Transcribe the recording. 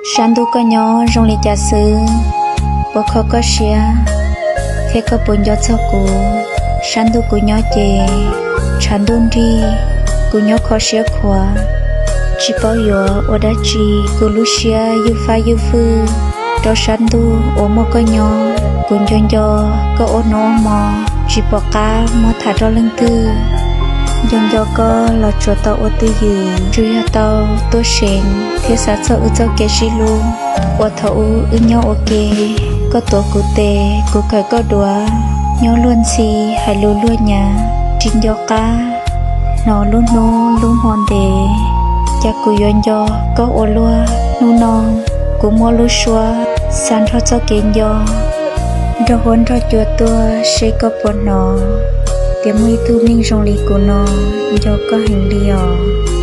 Sab ntuj koj nyob zoo li cas xwb? Puas kho koj siab thiab koj puas nco txog kuv? Sab ntuj kuv nyob ces tshav ntuj nrig, kuv nyob kho siab khuav, tsis paub yuav ua dab tsi. Kuv lub siab ywj fab ywj fwj rau sab ntuj uas muaj koj nyob. Kuv nco nco koj ua hnub ua hmo, tsis pom qab muab tham rau leej twg. Nco nco koj los tsuas tau ua twj ywm, tsuas yog tau tuaj seev thiab xav txog wb txoj kev sib hlub uas thaum ub wb nyob ua ke. Koj tuav kuv tes, kuv kawm koj duav, nyob luag ntxhi hais lus luag nyav, tsis nco qab hnov lub hnub lub hmo ntev. Cas kuv yuav nco koj ua luaj? Hnub no kuv muaj lub suab xa nrho txoj kev nco, nrog huab nrog cua tuaj seb koj puas hnov tias muaj ib tug neeg zoo li kuv no nco koj heev li os.